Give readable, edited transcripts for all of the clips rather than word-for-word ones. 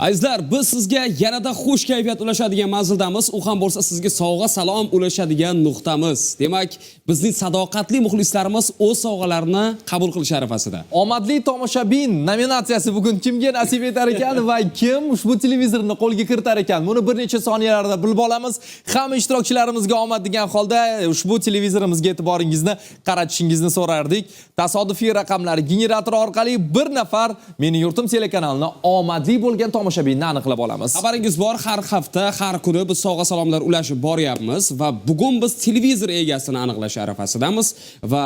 Azizlar, biz sizga yanada xush kayfiyat ulashadigan manzildamiz. U ham bo'lsa sizga sovg'a salom ulashadigan nuqtamiz. Demak, bizning sadoqatli muxlislarimiz o'z sovg'alarini qabul qilish arafasida. Omadli tomoshabin nominatsiyasi bugun kimga nasib etar ekan va kim ushbu televizorni qo'lga kiritar ekan? Buni bir necha soniyalarda bilib olamiz. Hamma ishtirokchilarimizga omad degan holda ushbu televizorimizga e'tiboringizni qaratishingizni so'rardik. Tasodifiy raqamlar generatori orqali bir nafar Meni yurtim telekanalini omadli bo'lgan tomoshabinni aniqlab olamiz. Xabaringiz bor, har hafta, har kuni biz sovg'a salomlar ulashib boryapmiz va bugun biz televizor egasini aniqlash arafasidamiz va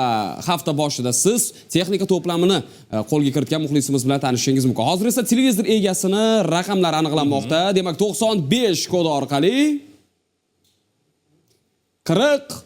hafta boshida siz texnika to'plamini qo'lga kiritgan muxlisimiz bilan tanishishingiz mumkin. Hozir esa televizor egasini raqamlari aniqlanmoqda. Demak, 95 kodi orqali 40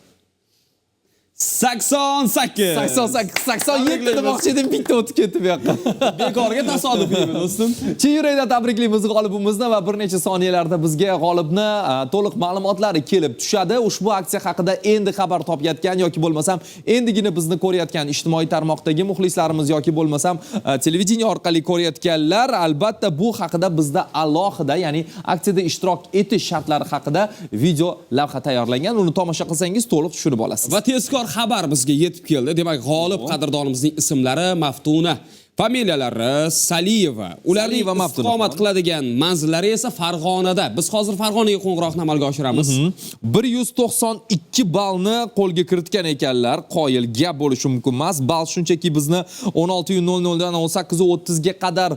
88. 88, 87 demoqchi edim, bitta o'tib ketdi bu yoqqa. Bekorga tasodifiymi, do'stim? Chin yurakdan tabriklaymiz g'olibimizni va bir necha soniyalarda bizga g'olibni to'liq ma'lumotlari kelib tushadi. Ushbu aksiya haqida endi xabar topayotgan yoki bo'lmasam endigina bizni ko'rayotgan ijtimoiy tarmoqdagi muxlislarimiz yoki bo'lmasam televideniye orqali ko'rayotganlar albatta bu haqida bizda alohida, ya'ni aksiyada ishtirok etish shartlari haqida video lavha tayyorlangan. Uni tomosha qilsangiz to'liq tushunib olasiz. Va tezkor xabar bizga yetib keldi. Demak, g'olib qadrdonimizning ismlari Maftuna, familiyalari Saliyeva. Ularning Saliyeva Maftuna. Istiqomat qiladigan manzillari esa Farg'onada. Biz hozir Farg'onaga qo'ng'iroqni amalga oshiramiz. 192 ballni qo'lga kiritgan ekanlar. Qoyil gap bo'lishi mumkin emas. Ball shunchaki bizni 16:00 dan 18:30 ga qadar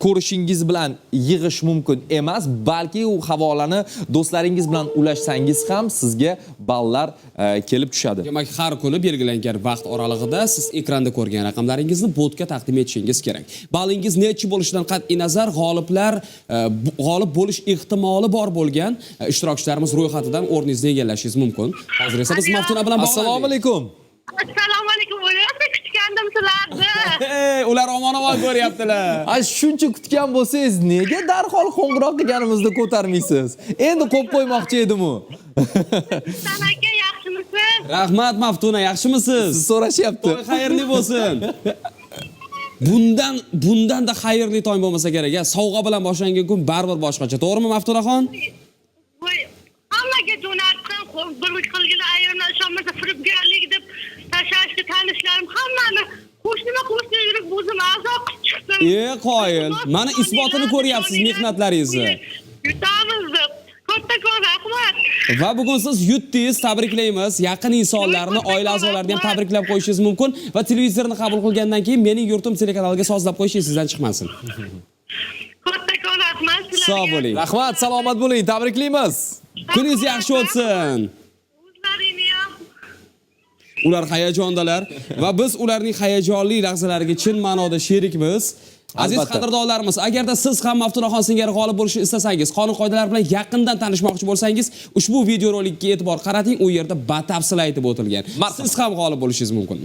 ko'rishingiz bilan yig'ish mumkin emas, balki u havolani do'stlaringiz bilan ulashsangiz ham sizga ballar kelib tushadi. Demak, har kuni belgilangan vaqt oralig'ida siz ekranda ko'rgan raqamlaringizni botga taqdim etishingiz kerak. Ballingiz nechi bo'lishidan qat'iy nazar g'oliblar g'olib bo'lish ehtimoli bor bo'lgan ishtirokchilarimiz ro'yxatidan o'rningizni egallashingiz mumkin. Hozir esa biz Maftuna bilan bog'landik. Assalomu alaykum. Assalomu alaykum. O'ylayapti, kutgandim sizlarni. Ey, ular omon-omon ko'ryaptilar. A, shuncha kutgan bo'lsangiz, nega darhol qo'ng'iroq qilganimizda ko'tarmaysiz? Endi qo'yib qo'ymoqchi edim-u. San aka, yaxshimisiz? Rahmat, Maftuna, yaxshimisiz? Siz so'rashyapti. To'y xayrli bo'lsin. Bundan da xayrli tong bo'lmasa kerak, a. Sovg'a bilan boshlangan kun baribir boshqacha. To'g'rimi, Maftunaxon? Voy, hammaga jo'natdim, bir qilgina ayrimlar ishonmasa firibgarlik deb tashlashdi tanishlarim hammani. Qo'shnima qo'shni yurib o'zim azob qilib chiqdim. E, qoyil. Mana isbotini ko'ryapsiz mehnatlaringizni. Yutamiz deb. Kattakon rahmat. Va bugun siz yutdingiz, tabriklaymiz. Yaqin insonlarni, oila a'zolarini ham tabriklab qo'yishingiz mumkin va televizorni qabul qilgandan keyin Mening yurtim telekanaliga sozlab qo'yish esingizdan chiqmasin. Kattakon rahmat sizlarga. Sog' bo'ling. Rahmat, salomat bo'ling, tabriklaymiz. Kuningiz yaxshi o'tsin. O'zlaringni ham. Ular hayajondalar va biz ularning hayajonli lahzalariga chin ma'noda sherikmiz. Aziz Albatta. qadrdonlarimiz, agarda siz ham Maftunaxon singari g'olib bo'lishni istasangiz, qonun qoidalar bilan yaqindan tanishmoqchi bo'lsangiz, ushbu videorolikka e'tibor qarating, u yerda batafsil aytib o'tilgan. Marhamat. Siz ham g'olib bo'lishingiz mumkin.